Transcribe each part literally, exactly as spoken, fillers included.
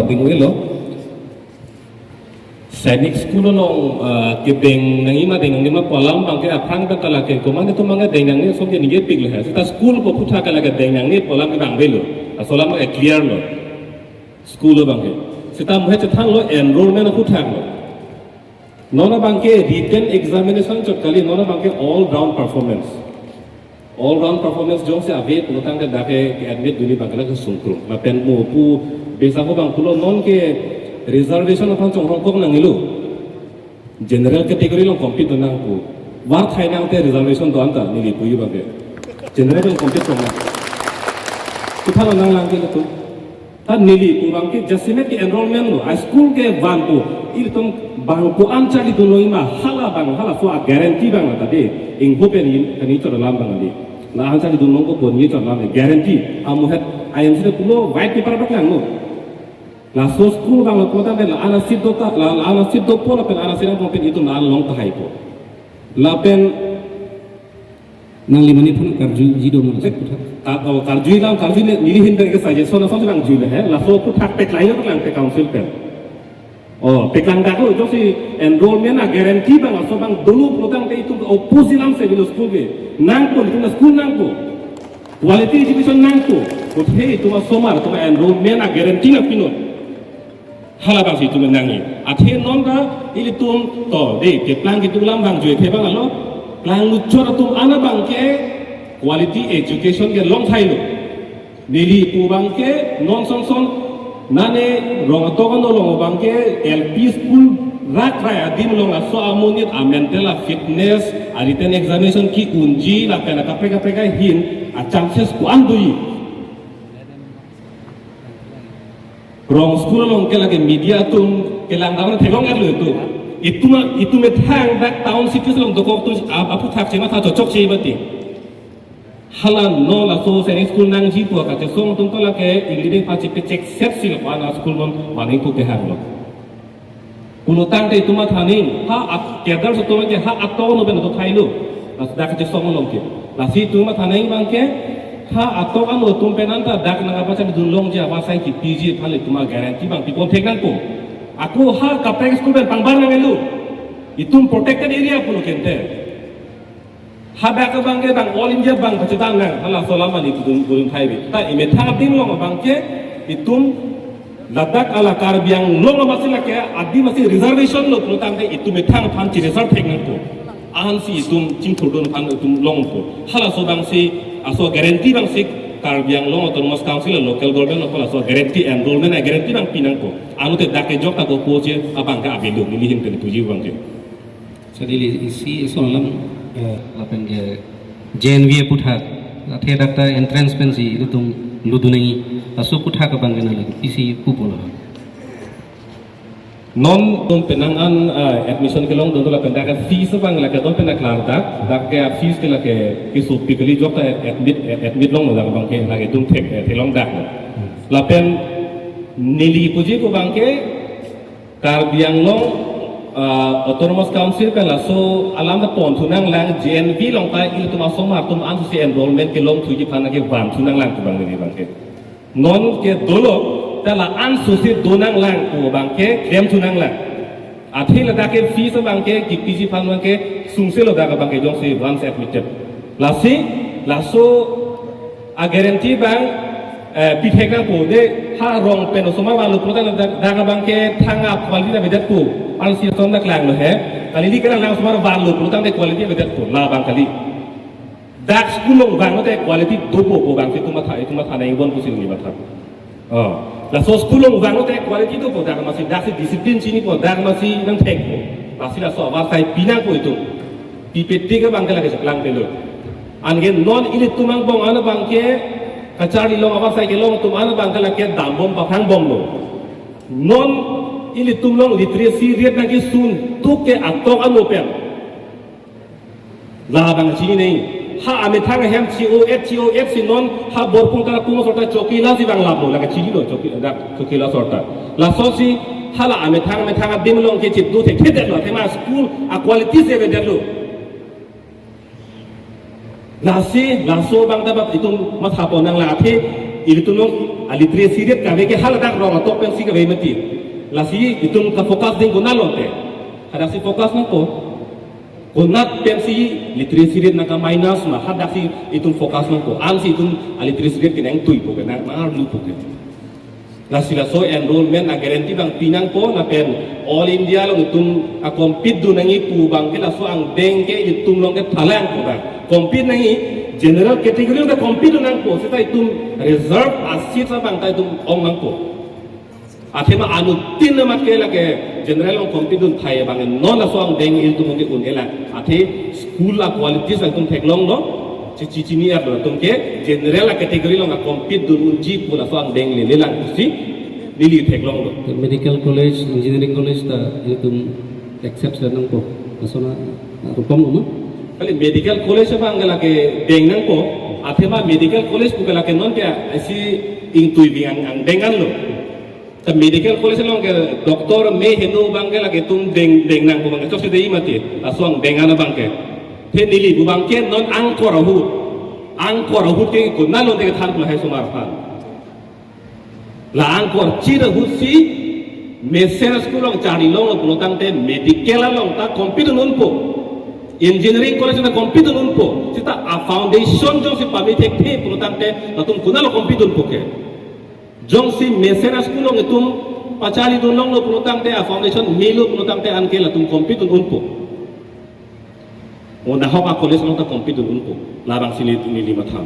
Tingwilo. Sainik School along, ah, kedeng nangji ma deng nangne ma pu alam abangke aphrang ta kala ke komat atum abangke deng nangne ason ke ningje pik le he. Seta school pu aphuthak kala ke deng nangne pu alam ke bang avelo. Laso alam ke clear lo. School abangke. Seta mo he chethan lo enrollment aphuthak lo. Non abangke written examination chot kali, non abangke all round performance. All round performance jongsi ave pulotangte dak ke admit dunji abangke la kesungkrung. Lapen mo pu besa ho abang pulo non ke reservation aphan chongrong kok nanglo. General category along compete do nang pu. War thai nangte reservation do anta neli puji abangke. General along compete do nang. Kepala nang lang ke tu. Ta neli pu abangke jasemet ke enrollment lo, a school ke van pu, ilitum bang ko-an charlidun nangji ma, hala abang, halaso a guarantee abang ta de, ingho pen in, kani chot alam abang de. La-an charlidun nangpo pu neli chot alam de, guarantee, amuhet, I M C te pulo, white paper abang lang lo. Laso school abang lo kota pen, la-an a seat do ta, la, la-an a seat dopo lapen la-an a seat nangpo pen itum la-an long tahai po. Lapen Nangli mane aphan karjuji do ma laso Ka-, aphuthak? Ka-, oh, karjuji lang, karjuji le, neli ahin pen ke suggestion ason lang juile he, laso aphuthak peklang yo lang te council pen. Oh, peklang dak lo, jongsi enrollment a guarantee abang, laso abang dolo pulotangte itum oppose ji lam se bilo school ke. Nangpo, itum school nangpo. Quality education nangpo. Kothe itum asomar, itum enrollment a guarantee nangpinon. Hala abangsi itum nangji. Athe non ta ilitum to de keplang kitu alam abang jui the abang alo. Keplang muchot atum an abangke quality education kelong thailo. Neli pu abangke non son son nane rong atok ano along abangke L P school rat rai adim along laso amonit a mental a fitness a written examination ke-unji lapen kaprek kaprek ahin a chances ko-an doji. Rong school along ke lake media atum kelang dawan theklong-etlo itum. Itum a, itum methang dak town cities along dokok atum ap-, aphuthak chematha chochok che mati. Hala non laso Sainik School nangji pu kachesong atum ta lake English pa chepe check set si lapu ana school non maning ko kehang lo. Pulotangte itum matha nangji, ha at-, kedar so atum ke ha atok ano pen do thailo. Laso dak kachesong along ke. Lasi itum matha nangji abangke, ha atok ano atum pen anta dak nangkapacharlidun longji avarsai kipiji aphan le itum a guarantee abang pipon thek nangpo. Ako ha kaprek school pen pangbar nanglo. Itum protected area pulo kente. Hadak abangke bang All India bang pachethang nang, halaso alam ani itum burim thai bi. Ta imethang adim along abangke itum ladak ala Karbi Anglong amatsi lake adim asi reservation lo pulotangte itum methang aphan chi-reserve thek nangpo. Ansi itum chingthurdun aphan itum longpo. Halaso abangsi, laso guarantee abangsi Karbi Anglong Autonomous Council local government along laso guarantee enrollment a guarantee abang pi nangpo. Anute dak kejok ta ko poche abangke avelo neli ahin pen puji abangke. Sadi le isi eson alam, eh, lapen ke J N V aphuthak, athe dak ta entrance pensi ilitum ludun nangji, laso aphuthak abangke nangli pisi pupo lo. Non atum penang an, eh, admission kelongdun lapen dak fees abang lake don pen klardak, dak ke fees ke lake kesopik kali jok ta admit, admit longlo dak abangke lake itum thek, eh, theklongdak. Lapen neli puji pu abangke, Karbi Anglong, ah, Autonomous Council pen laso alam ta pon thu nanglang, J N V along ta ilitum asomar atum ansi enrollment kelong thuji aphan ke van thu nanglang pu abang neli abangke. Non ke dolo ta la-an susi do nanglang pu abangke klem thu nanglang. Athe ladak ke fees abangke kipiji aphan abangke sungse lo dak abangke jongsi once admitted. Lasi laso a guarantee abang, eh, pithek nangpo de ha rong pen osomar vanlo pulotang dak, dak abangke thang a quality ta avedetpo. Ansi ason dak langlo he. Kali li kelang lang osomar vanlo pulotangte quality avedetpo. La abang kali. Dak school along vanglote quality dopo pu abangsi itum matha, itum matha nangji bon pusi neli matha. Oh. Laso school along vanglote quality dopo dak amatsi daksi discipline chinipo dak amatsi nangthekpo. Lasi laso avarsai pi nangpo itum. Pipete ke abangke lake cheklang pelo. Anke non ilitum angbong an abangke kacharli long avarsai kelong atum an abangke lake dambom paphangbomlo. Non ilitum along literacy rate nangkesun tuk ke atok ano pen. La abang chini nangji. Ha amethang ahem chi-o-et chi-o-et si non ha Borpung Tarapung asor ta Chokila si vanglaplo lake chinilo Choki, dak Chokila asor ta. Lasosi hala amethang amethang adim along ke chip do thekthedetlo athema school a quality si avedetlo. Lasi, laso abang ta bak itum matha pon nanglang athe Ilitum along a-literacy rate kave ke haladak rong atok pensi kave mati. Lasi itum ka-focus ding konat lote. Hadaksi focus nangpo. Konat pensi literacy rate nangka-minus ma, hadaksi itum focus nangpo. Ansi itum a-literacy rate kenangtuipo, kenang nangarlupo ke. Lasi laso enrollment a-guarantee abang pinangpo, lapen All India along itum a-compete dun nangji pu abang ke laso angdeng ke itum along ke thalang ko abang. Compete nangji, general category along ke compete dun nangpo, seta itum reserve a-seat abang ta itum ong nangpo. Athema anuttin amat ke lake general along compete dun thai abang non laso angdeng itum ke un-elang. Athe school a-qualities itum theklonglo, chichi chini arlo itum ke general a-category along a-compete dun unji pu laso angdeng lelelang pusi neli theklonglo. Medical college, engineering college ta itum accept si nangpo. Laso na rupam uma? Kali medical college abang ke lake deng nangpo. Athema medical college pu ke lake non ke isi ingtui bing ang, angdeng anlo. Ta medical college along ke doctor me heno abang ke lake itum deng, deng nangpo abang ke chokche dei mati. Laso angdeng an abang ke. Athe neli pu abang ke non angkor ahut. Angkor ahut ke konat lote kethan pu lahai osomar aphan. La angkorchit ahutsi mesen a-school along charlilonglo pulo tangte medical along ta compete dun unpo. Engineering college ta compete dun unpo. Seta a-foundation jongsi pame thekthe pulo tangte latum konat lo compete dunpo ke. Jongsi mesen a-school along itum pacharli dun longlo pulo tangte, a-foundation melo pulo tangte anke latum compete dun unpo. O nahok a-college along ta compete dun unpo. Labangsi neli, neli matha.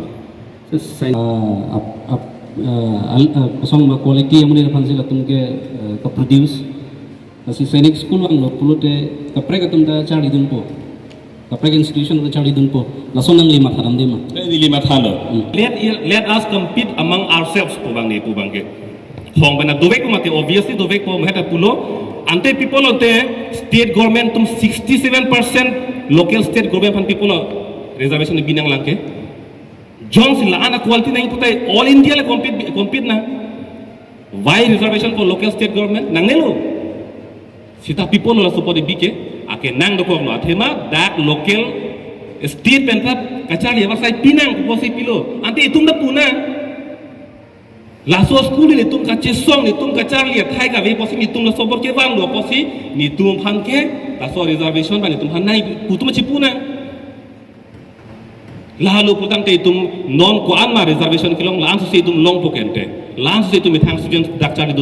Sai, ah, ap, ap, ah, al, ah, kosong ma quality amonit aphansi latum ke, ah, ka-produce. Lasi Sainik School vanglo pulote kaprek atum ta charli dunpo. Kaprek institution ta charli dunpo. Laso nangli matha damde ma? Neli mathalo. Hmm. Let, let us compete among ourselves pu abang neli pu abang ke. Hong bena dovek mati, obviously dovekpo, maheta pulo. Ante pi pulo te state government atum sixty-seven percent local state government aphan pi pulo reservation bi nanglang ke. Jongsi la-an a-quality nangji putai All India le compete, compete nang. Why reservation for local state government? Nangnelo. Seta pi pulo laso pode bi ke, akenang dokoklo. Athema dak local state pen ta kacharli avarsai pinang pusi pilo. Ante itum ta pu nang. Laso school nelitum kachesong, nelitum kacharli athai kave pusi nelitum laso bor kevanglo pusi nelitum aphan ke laso reservation abang nelitum aphan nangji pu atum chipu nang. Lahelo pu tangte itum non ko-an ma reservation kelong, la-an si itum longpo ke ante. La-an si itum methang student dak charli dun